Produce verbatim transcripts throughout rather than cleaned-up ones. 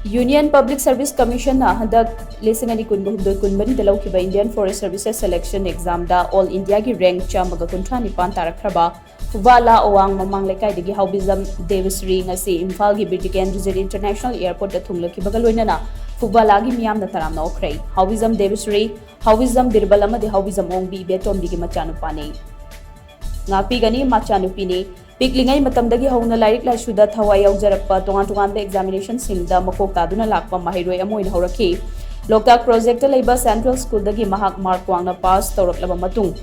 Union Public Service Commission ꯅ ꯍꯟꯗꯛ ꯂꯤꯁꯤꯡ ꯑꯅꯤ ꯀꯨꯟꯒ ꯍꯨꯝꯗꯣꯏ ꯀꯨꯟꯃꯔꯤꯗ ꯂꯧꯈꯤꯕ Indian Forest Services Selection Exam ꯗ All India ꯒꯤ rank ꯆꯥꯝꯃꯒ ꯀꯨꯟꯊ꯭ꯔꯥ ꯅꯤꯄꯥꯟ ꯇꯥꯔꯛꯈ꯭ꯔꯕ ꯐꯨꯕꯥꯂꯥ ꯑꯋꯥꯡ ꯃꯃꯥꯡ ꯂꯩꯀꯥꯏꯗꯒꯤ ꯍꯥꯎꯕꯤꯖꯝ ꯗꯦꯕꯁ꯭ꯔꯤ ꯉꯁꯤ ꯏꯝꯐꯥꯜꯒꯤ ꯕꯤꯔ ꯇꯤꯀꯦꯟꯗ꯭ꯔꯖꯤꯠ International Airport ꯇ ꯊꯨꯡꯂꯈꯤꯕꯒ ꯂꯣꯏꯅꯅ ꯐꯨꯕꯥꯂꯥꯒꯤ ꯃꯤꯌꯥꯝꯅ ꯇꯔꯥꯝꯅ ꯑꯣꯛꯈ꯭ꯔꯦ꯫ ꯍꯥꯎꯕꯤꯖꯝ ꯗꯦꯕꯁ꯭ꯔꯤ, ꯍꯥꯎꯕꯤꯖꯝ ꯕꯤꯔꯕꯜ ꯑꯃꯗꯤ ꯍꯥꯎꯕꯤꯖꯝ ꯑꯣꯡꯕꯤ ꯏꯕꯦꯇꯣꯝꯕꯤꯒꯤ ꯃꯆꯥꯅꯨꯄꯥꯅꯤ꯫ ꯉꯥꯛꯄꯤꯒꯅꯤ, ꯃꯆꯥꯅꯨꯄꯤꯅꯤ꯫ ꯄꯤꯛꯂꯤꯉꯩ ꯃꯇꯝꯗꯒꯤ ꯍꯧꯅ ꯂꯥꯏꯔꯤꯛ ꯂꯥꯏꯁꯨꯗ ꯊꯋꯥꯏ ꯌꯥꯎꯖꯔꯛꯄ, ꯇꯣꯉꯥꯟ ꯇꯣꯉꯥꯟꯕ examination-ꯁꯤꯡꯗ ꯃꯀꯣꯛ ꯇꯥꯗꯨꯅ ꯂꯥꯛꯄ ꯃꯍꯩꯔꯣꯏ ꯑꯃ ꯑꯣꯏꯅ ꯍꯧꯔꯛꯈꯤ꯫ ꯂꯣꯛꯇꯥꯛ Project-ꯇ ꯂꯩꯕ Central School-ꯗꯒꯤ ꯃꯍꯥꯛ mark ꯋꯥꯡꯅ pass ꯇꯧꯔꯛꯂꯕ ꯃꯇꯨꯡ,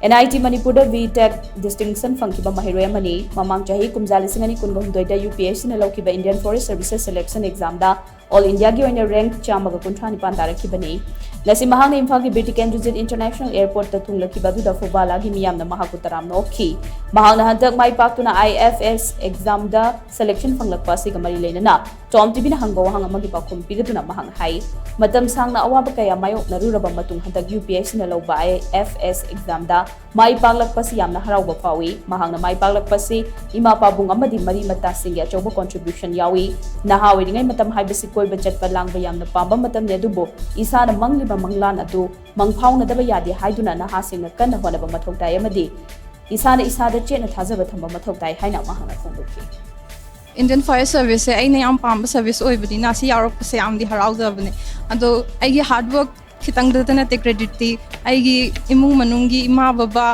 N I T ꯃꯅꯤꯄꯨꯔꯗ B Tech distinction ꯐꯪꯈꯤꯕ ꯃꯍꯩꯔꯣꯏ ꯑꯃꯅꯤ꯫ ꯃꯃꯥꯡ ꯆꯍꯤ ꯀꯨꯝꯖꯥ ꯂꯤꯁꯤꯡ ꯑꯅꯤ ꯀꯨꯟꯒ ꯍꯨꯝꯗꯣꯏꯗ U P S C-ꯅ ꯂꯧꯈꯤꯕ Indian Forest Services Selection Exam-ꯗ All India-ꯒꯤ ꯑꯣꯏꯅ rank ꯆꯥꯝꯃꯒ ꯀꯨꯟꯊ꯭ꯔꯥ ꯅꯤꯄꯥꯟ ꯇꯥꯔꯛꯈꯤꯕꯅꯤ꯫ ꯉꯁꯤ ꯃꯍꯥꯛꯅ ꯏꯝꯐꯥꯜꯒꯤ ꯕꯤꯔ ꯇꯤꯀꯦꯟꯗ꯭ꯔꯖꯤꯠ International Airport-ꯇ ꯊꯨꯡꯂꯈꯤꯕ ꯑꯗꯨꯗ ꯐꯨꯕꯥꯂꯥꯒꯤ ꯃꯤꯌꯥꯝꯅ ꯃꯍꯥꯛꯄꯨ ꯇꯔꯥꯝꯅ ꯑꯣꯛꯈꯤ꯫ ꯃꯍꯥꯛꯅ ꯍꯟꯗꯛ ꯃꯥꯏ ꯄꯥꯛꯇꯨꯅ I F S exam-ꯗ selection ꯐꯪꯂꯛꯄ ꯑꯁꯤꯒ ꯃꯔꯤ ꯂꯩꯅꯅ Tom TV-ꯅ ꯍꯪꯕ ꯋꯥꯍꯪ ꯑꯃꯒꯤ ꯄꯥꯎꯈꯨꯝ ꯄꯤꯒꯗꯨꯅ ꯃꯍꯥꯛꯅ ꯍꯥꯏ, ꯃꯇꯝ ꯁꯥꯡꯅ ꯑꯋꯥꯕ ꯀꯌꯥ ꯃꯥꯌꯣꯛꯅꯔꯨꯔꯕ ꯃꯇꯨꯡ ꯍꯟꯗꯛ U P S C-ꯅ ꯂꯧꯕ I F S exam-ꯗ ꯃꯥꯏ ꯄꯥꯛꯂꯛꯄꯁꯤ ꯌꯥꯝꯅ ꯍꯔꯥꯎꯕ ꯐꯥꯎꯏ꯫ ꯃꯍꯥꯛꯅ ꯃꯥꯏ ꯄꯥꯛꯂꯛꯄꯁꯤ ꯏꯃꯥ ꯄꯥꯕꯨꯡ ꯑꯃꯗꯤ ꯃꯔꯤ ꯃꯇꯥꯁꯤꯡꯒꯤ ꯑꯆꯧꯕ contribution ꯌꯥꯎꯏ꯫ ꯅꯍꯥ ꯑꯣꯏꯔꯤꯉꯩ ꯃꯇꯝ ꯍꯥꯏꯕꯁꯤ ꯀꯣꯏꯕ ꯆꯠꯄ ꯂꯥꯡꯕ ꯌꯥꯝꯅ ꯄꯥꯝꯕ ꯃꯇꯝꯅꯤ, ꯑꯗꯨꯕꯨ ꯏꯁꯥꯅ ꯃꯪꯂꯤꯕ ꯃꯪꯂꯥꯟ ꯑꯗꯨ ꯃꯪꯐꯥꯎꯅꯗꯕ ꯌꯥꯗꯦ ꯍꯥꯏꯗꯨꯅ ꯅꯍꯥꯁꯤꯡꯅ ꯀꯟꯅ ꯍꯣꯠꯅꯕ ꯃꯊꯧ ꯇꯥꯏ ꯑꯃꯗꯤ ꯏꯁꯥꯅ ꯏꯁꯥꯗ ꯆꯦꯠꯅ ꯊꯥꯖꯕ ꯊꯝꯕ ꯃꯊꯧ ꯇꯥꯏ ꯍꯥꯏꯅ ꯃꯍꯥꯛꯅ ꯐꯣꯡꯗꯣꯛꯈꯤ꯫ Indian Forest Service-ꯁꯦ ꯑꯩꯅ ꯌꯥꯝ ꯄꯥꯝꯕ service ꯑꯣꯏꯕꯅꯤꯅ ꯁꯤ ꯌꯥꯎꯔꯛꯄꯁꯦ ꯌꯥꯝꯗꯤ ꯍꯔꯥꯎꯖꯕꯅꯦ꯫ ꯑꯗꯣ ꯑꯩꯒꯤ hard work ꯈꯤꯇꯪꯗꯇ ꯅꯠꯇꯦ credit-ꯇꯤ, ꯑꯩꯒꯤ ꯏꯃꯨꯡ ꯃꯅꯨꯡꯒꯤ ꯏꯃꯥ ꯕꯕꯥ,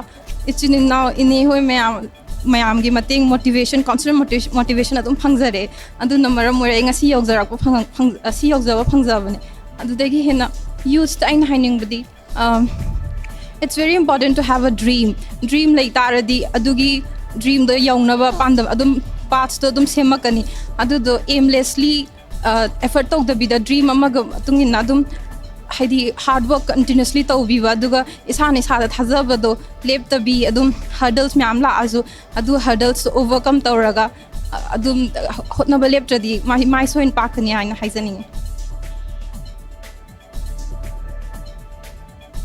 ꯏꯆꯤꯟ ꯏꯅꯥꯎ, ꯏꯅꯦ ꯍꯣꯏ ꯃꯌꯥꯝ, ꯃꯌꯥꯝꯒꯤ ꯃꯇꯦꯡ, motivation, constant motivation, motivation ꯑꯗꯨꯝ ꯐꯪꯖꯔꯦ꯫ ꯑꯗꯨꯅ ꯃꯔꯝ ꯑꯣꯏꯔꯒ ꯑꯩ ꯉꯁꯤ ꯌꯧꯖꯔꯛꯄ ꯐꯪ-, ꯐꯪ-, ꯑꯁꯤ ꯌꯧꯖꯕ ꯐꯪꯖꯕꯅꯦ꯫ ꯑꯗꯨꯗꯒꯤ ꯍꯦꯟꯅ youth-ꯇ ꯑꯩꯅ ꯍꯥꯏꯅꯤꯡꯕꯗꯤ, um, it's very important to have a dream. Dream ꯂꯩ ꯇꯥꯔꯗꯤ ꯑꯗꯨꯒꯤ dream-ꯗꯣ ꯌꯧꯅꯕ ꯄꯥꯟꯗꯝ ꯑꯗꯨꯝ, path-ꯇꯣ ꯑꯗꯨꯝ ꯁꯦꯝꯃꯛꯀꯅꯤ꯫ ꯑꯗꯨꯗꯣ aimlessly, uh, effort ꯇꯧꯗꯕꯤꯗ dream ꯑꯃꯒ ꯃꯇꯨꯡ ꯏꯟꯅ ꯑꯗꯨꯝ, ꯍꯥꯏꯗꯤ, hard work continuously ꯇꯧꯕꯤꯕ, ꯑꯗꯨꯒ ꯏꯁꯥꯅ ꯏꯁꯥꯗ ꯊꯥꯖꯕꯗꯣ ꯂꯦꯞꯇꯕꯤ, ꯑꯗꯨꯝ hurdles ꯃꯌꯥꯝ ꯂꯥꯛꯑꯁꯨ ꯑꯗꯨ hurdles overcome ꯇꯧꯔꯒ, ꯑ, ꯑꯗꯨꯝ ꯍꯣꯠꯅꯕ ꯂꯦꯞꯇ꯭ꯔꯗꯤ ꯃꯥꯏ, ꯃꯥꯏ ꯁꯣꯏꯅ ꯄꯥꯛꯀꯅꯤ ꯍꯥꯏꯅ ꯍꯥꯏꯖꯅꯤꯡꯉꯤ꯫